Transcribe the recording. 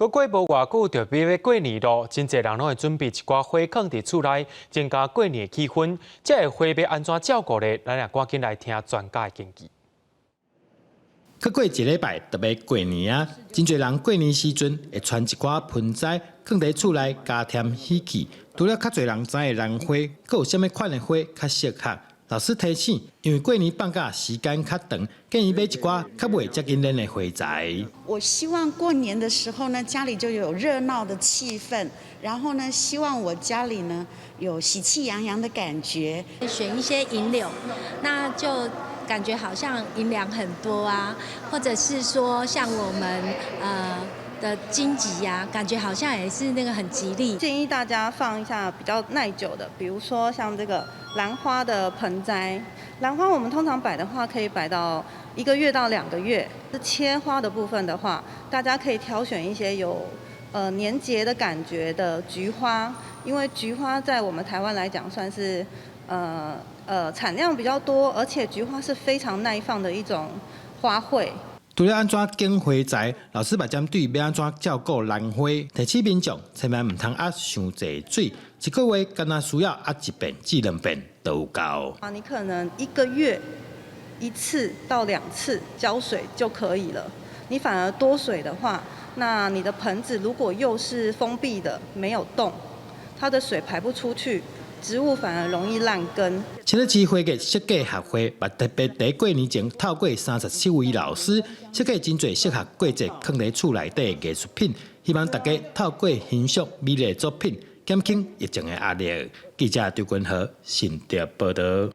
閣過無偌久就欲過年囉，真濟人攏會準備一寡花囥佇厝內，增加過年的氣氛。這个花欲按怎照顧咧？咱也趕緊來聽專家的建議。閣過一禮拜就欲過年啊！真濟人過年時陣會攢一寡盆栽，囥佇厝內加添喜氣。除了較濟人知的蘭花，閣有啥物款的花較適合？老師提醒，因為過年放假時間較長，建議買一寡較袂遮緊輪的花材。我希望過年的時候呢，家裡就有熱鬧的氣氛，然後呢，希望我家裡呢有喜氣洋洋的感覺。選一些銀柳，那就感覺好像銀兩很多啊，或者是說像我們的金桔呀，感覺好像也是那個很吉利。建議大家放一下比較耐久的，比如說像這個蘭花的盆栽。蘭花我們通常擺的話，可以擺到1個月到2個月。切花的部分的話，大家可以挑選一些有年節的感覺的菊花，因為菊花在我們台灣來講算是產量比較多，而且菊花是非常耐放的一種花卉。除了按怎揀花材，老師嘛針對欲按怎照顧蘭花，提醒民眾千萬毋通壓傷濟水，一個月干焦需要壓一遍至兩遍就有夠。啊，你可能一個月一次到兩次澆水就可以了。你反而多水的話，那你的盆子如果又是封閉的，沒有洞，它的水排不出去，植物反而容易爛根。新北市花藝設計學會嘛特別佇過年前透過37位老師設計真濟適合過節囥佇厝內底的藝術品，希望大家透過欣賞美麗作品，減輕疫情的壓力。記者張君和新竹報導。